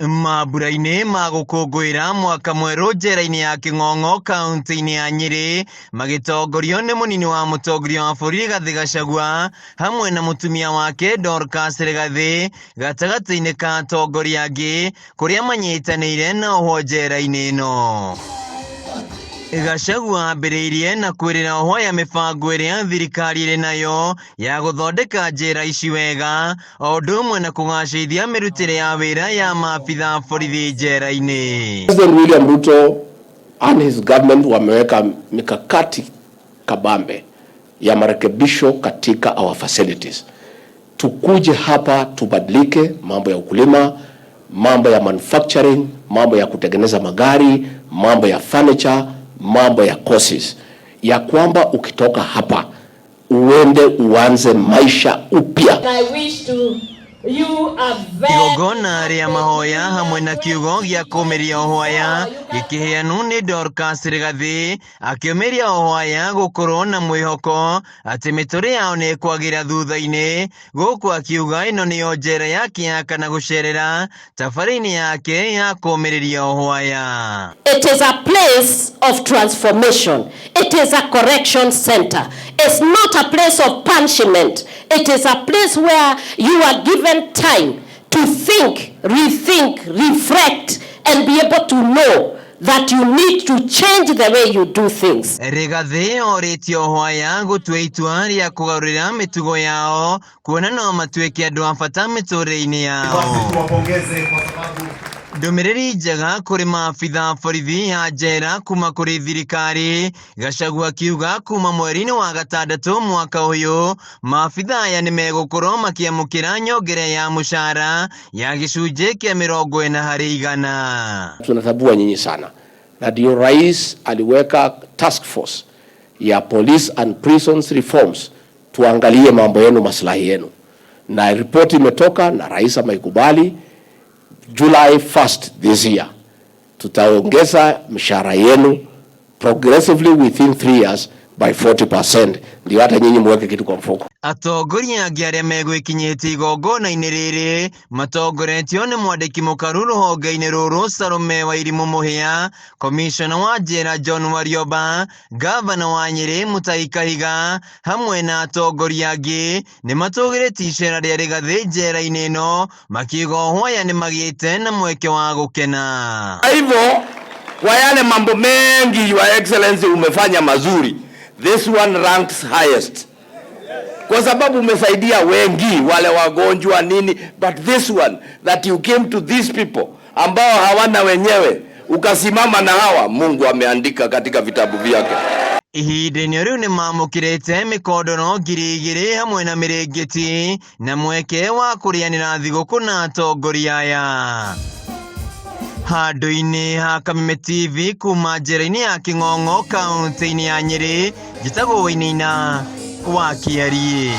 Mambura-inĩ ma gũkũngũĩra mwaka mwerũ njera-inĩ ya Kĩng'ong'o kaunti-inĩ ya Nyĩrĩ magĩtongorio nĩ mũnini wa mũtongoria wa bũrũri Rigathĩ Gachagua hamwe na mũtumia wake Dorcas Rigathĩ gatagatĩ-inĩ ka atongoria angĩ kũrĩa manyitanĩire na ohwo njera-inĩ ĩno. Gachagua ambĩrĩirie na kwĩrĩra ohwo aya mĩbango ĩrĩa thirikari ĩrĩ nayo ya gũthondeka njera ici wega o ũndũ ũmwe na kũgacĩrithia mĩrutĩre ya wĩra ya maabitha a borithi njera-inĩ. President William Ruto and his government wameweka mikakati kabambe ya marekebisho katika our facilities. Tukuje hapa tubadilike, mambo ya ukulima, mambo ya manufacturing, mambo ya kutengeneza magari, mambo ya furniture, mambo ya courses, ya kwamba ukitoka hapa uende uanze maisha upya. I wish to you a very Igongona rĩa mahoya hamwe na kiugo gĩa kũmĩria ohwo aya gĩkĩheanwo nĩ Dorcas Rigathĩ akĩũmĩria ohwo aya gũkorwo na mwĩhoko atĩ mĩtũrĩre yao nĩ ĩkwagĩra thutha-inĩ gũkũ akiuga ĩno nĩyo njera yake ya kana gũcerera tabarĩ-inĩ yake ya kũmĩrĩria ohwo aya. It is a place of transformation. It is a correction center. It's not a place of punishment. It is a place where you are given time to think, rethink, reflect, and be able to know that you need to change the way you do things. Rigathĩ orĩtie ohwo aya gũtua itua rĩa kũgarũrĩra mĩtugo yao kuona no matuĩke andũ a bata mĩtũrĩre-inĩ yao. Tuwapongeze kwa sababu Ndũmĩrĩri njega kũrĩ maabitha a borithi ya njera kuma kũrĩ thirikari Gachagua akiuga kuma mweri-inĩ wa gatandatũ mwaka ũyũ maabitha aya nĩ megũkorwo makĩamũkĩra nyongera ya mũcara ya gĩcunjĩ kĩa 40%. Tunatambua nyinyi sana, na ndio rais aliweka task force ya police and prisons reforms, tuangalie mambo yenu, maslahi yenu, na ripoti imetoka na rais ameikubali. July 1st this year tutaongeza mshahara yenu progressively within 3 years by 40%, ndio hata nyinyi muweke kitu kwa mfuko. Atongoria angĩ arĩa megwĩkinyĩtie igongona-inĩ rĩrĩ matongoretio nĩ mwandĩki mũkaru rũhonge-inĩ rũrũ Salome Wairimu Mũhĩa, komishona wa njera John Warioba, ngavana wa Nyĩrĩ Mutahi Kahiga hamwe na atongoria angĩ nĩ matũgĩrĩtie icera rĩa Rigathĩ njera-inĩ ĩno makiuga ohwo aya nĩ magĩte na mweke wa gũkena. Kwa hivyo kwa yale mambo mengi Your Excellency umefanya mazuri, this one ranks highest kwa sababu umesaidia wengi wale wagonjwa nini, but this one that you came to these people ambao hawana wenyewe, ukasimama na hawa, Mungu ameandika katika vitabu vyake. Ihinda-inĩ rĩu nĩ mamũkĩrĩte mĩkondoro 2000 hamwe na mĩrĩngĩti na mweke wa kũrĩanĩra thigũkũ na atongoria aya. Handũ-inĩ ha Kameme TV kuma njera-inĩ ya Kĩng'ong'o kaunti-inĩ ya Nyĩrĩ, njĩtagwo Wainaina wa Kĩariĩ.